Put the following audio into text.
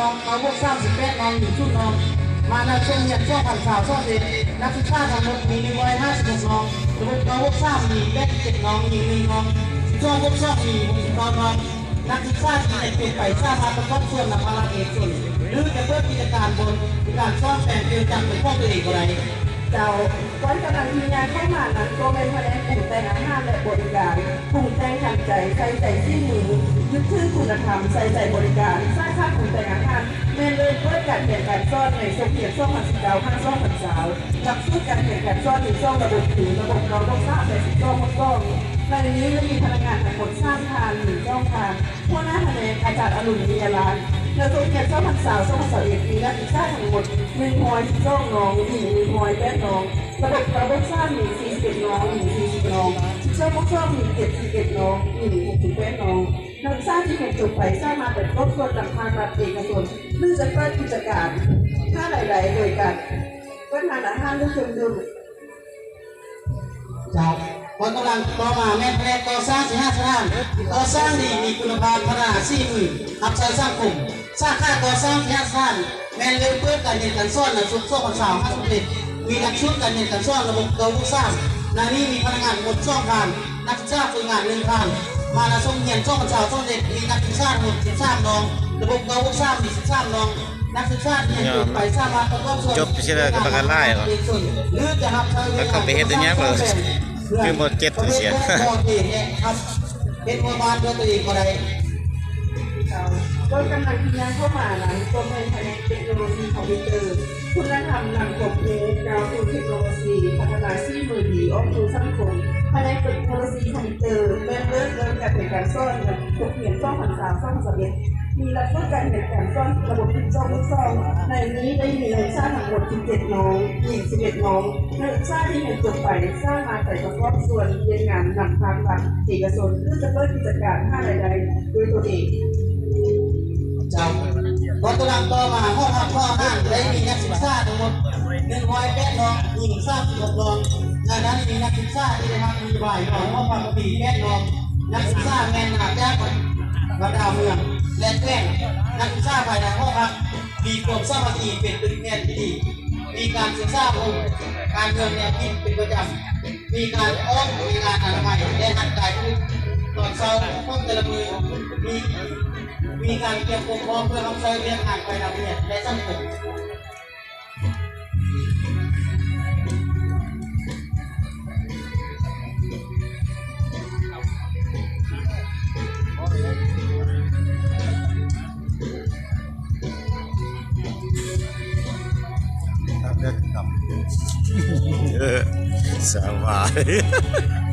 ເກົ້າບວກສາມສິບແປດນ້ອງ ຍິງສູນນ້ອງ. ມານັບຊົມຮຽນສອງພັນຊາວ ສອງພັນຊາວເອັດ ນັກສຶກສາທັງໝົດມີໜຶ່ງຮ້ອຍຫ້າສິບຫົກນ້ອງ. ລະບົບເກົ້າບວກສາມມີແປດສິບເຈັດນ້ອງ ຍິງໜຶ່ງນ້ອງ. ສິບສອງບວກສອງມີຫົກສິບເກົ້ານ້ອງ. ນັກສຶກສາທີ່ຮຽນຈົບໄປສາມາດປະກອບສ່ວນນຳພາກລັດເອກະຊົນ ຫຼື ຈະເປີດກິດຈະການບ່ອນການສອນແປງເຄື່ອງຈັກເປັນຂອງຕົວເອງກໍໄດ້. ເຈົ້າ, ກ່ອນກຳລັງທີ່ຍ່າງເຂົ້າມານັ້ນ ກໍແມ່ນພະແນກປຸງແຕ່ງອາຫານ ແລະ ບໍລິການ. ປຸງແຕ່ງທັນໃຈ ໃສ່ໃຈສີມື, ຍຶດຖືຄຸນນະທຳ ໃສ່ໃຈບໍລິການ. ສາຂາປຸງແຕ່ງອາຫານແມ່ນເລີ່ມເປີດການຮຽນການສອນໃນສົກຮຽນສອງພັນສິບເກົ້າ ຫາ ສອງພັນຊາວ. ຫຼັກສູດການຮຽນການສອນມີສອງລະບົບ ຄື ລະບົບເກົ້າບວກສາມ ແລະ ສິບສອງບວກສອງ. ໃນນີ້ໄດ້ມີພະນັກງານທັງໝົດສາມທ່ານ, ຍິງສອງທ່ານ, ຫົວໜ້າພະແນກ ອາຈານອະລຸນ ວິຍາລາດ. ໃນສົກຮຽນສອງພັນຊາວ ສອງພັນຊາວເອັດ ມີນັກສຶກສາທັງໝົດໜຶ່ງຮ້ອຍສິບສອງນ້ອງ, ຍິງໜຶ່ງຮ້ອຍແປດນ້ອງ. ລະບົບເກົ້າບວກສາມມີສີ່ສິບເອັດນ້ອງ, ຍິງສີ່ສິບນ້ອງ. ສິບສອງບວກສອງມີເຈັດສິບເອັດນ້ອງ, ຍິງຫົກສິບແປດນ້ອງ. ນັກສຶກສາທີ່ຮຽນຈົບໄປສາມາດໄປປະກອບສ່ວນນຳພາກລັດເອກະຊົນ ຫຼື ຈະເປີດກິດຈະການຫາລາຍໄດ້ໂດຍການເປີດຮ້ານອາຫານ ຫຼື ເຄື່ອງດື່ມ. ເຈົ້າ, ກອງກຳລັງຕໍ່ມາແມ່ນພະແນກກໍ່ສ້າງເຄຫະສະຖານ. ກໍ່ສ້າງດີມີຄຸນນະພາບ, ພັດທະນາສີມື, ຮັບໃຊ້ສັງຄົມ. ສາຂາກໍ່ສ້າງເຄຫະສະຖານ ແມ່ນເລີ່ມເປີດການຮຽນການສອນໃນສົກສອງພັນຊາວ ຫາ ສອງພັນຊາວເອັດ. ມີຫຼັກສູດການຮຽນການສອນລະບົບເກົ້າບວກສາມ. ໃນນີ້ມີພະນັກງານທັງໝົດສອງທ່ານ, ນັກສຶກສາຝຶກງານໜຶ່ງທ່ານ. ມານັບຊົມຮຽນສອງພັນຊາວ ສອງພັນຊາວເອັດ ມີນັກສຶກສາທັງໝົດສິບສາມນ້ອງ. ລະບົບເກົ້າບວກສາມມີສິບສາມນ້ອງ. ນັກສຶກສາທີ່ຮຽນຈົບໄປສາມາດປະກອບສ່ວນ ຈົບໄປຊິແລ້ວກໍບັກຫຼາຍເນາະ ເອກະຊົນ ຫຼື ຈະຮັບໃຊ້ແຮງງານ ເປັນການສ້າງແປງ ຄືໝົດເຈັດ ເພື່ອ ເພື່ອ ເພື່ອເຮັດໃຫ້ເປັນແບບ ເຮັດຫົວບ້ານດ້ວຍຕົວເອງກໍໄດ້. ເຈົ້າ, ເບິ່ງກຳລັງທີ່ຍ່າງເຂົ້າມານັ້ນ ກໍແມ່ນພະແນກເຕັກໂນໂລຊີຄອມພິວເຕີ. ຄຸນນະທຳນຳຄວາມຮູ້ ກ້າວສູ່ເຕັກໂນໂລຊີ, ພັດທະນາສີມືດີອອກສູ່ສັງຄົມ. ພະແນກເຕັກໂນໂລຊີຄອມພິວເຕີ ແມ່ນເລີ່ມເລີ່ມການຮຽນການສອນໃນສົກຮຽນສອງພັນຊາວ ສອງພັນຊາວເອັດ. ມີຫຼັກສູດການຮຽນການສອນລະບົບສິບສອງບວກສອງ. ໃນນີ້ໄດ້ມີນັກສຶກສາທັງໝົດສິບເຈັດນ້ອງ, ຍິງສິບເອັດນ້ອງ. ນັກສຶກສາທີ່ຮຽນຈົບໄປສາມາດໄປປະກອບສ່ວນວຽກງານນຳພາກລັດເອກະຊົນ ຫຼື ຈະເປີດກິດຈະການຫາລາຍໄດ້ດ້ວຍຕົວເອງ. ເຈົ້າ, ກອງກຳລັງຕໍ່ມາ ຫ້ອງຮັບ ຫ້ອງອາຫານ ໄດ້ມີນັກສຶກສາທັງໝົດໜຶ່ງຮ້ອຍແປດນ້ອງ, ຍິງສາມສິບຫົກນ້ອງ. ໃນນັ້ນມີນັກສຶກສາທີ່ໄດ້ຮັບນະໂຍບາຍຂອງຫ້ອງພັກກໍມີແປດນ້ອງ. ນັກສຶກສາແມ່ນມາຈາກບັນດາເມືອງ ແລະ ແຂວງ. ນັກສຶກສາພາຍໃນຫ້ອງພັກມີຄວາມສາມັກຄີ ເປັນຕົ້ນແບບທີ່ດີ, ມີການສຶກສາອົບຮົມການເມືອງແນວຄິດເປັນປະຈຳ, ມີການອອກແຮງງານອະນາໄມ ແລະ ຮັກກາຍຜູ້ອື່ນຕອນເຊົ້າຂອງແຕ່ລະມື້, ມີ ມີການກຽມຄວາມພ້ອມເພື່ອຮັບໃຊ້ວຽກງານພາຍໃນໂຮງຮຽນ ແລະ ສັງຄົມ. ສະບາຍ.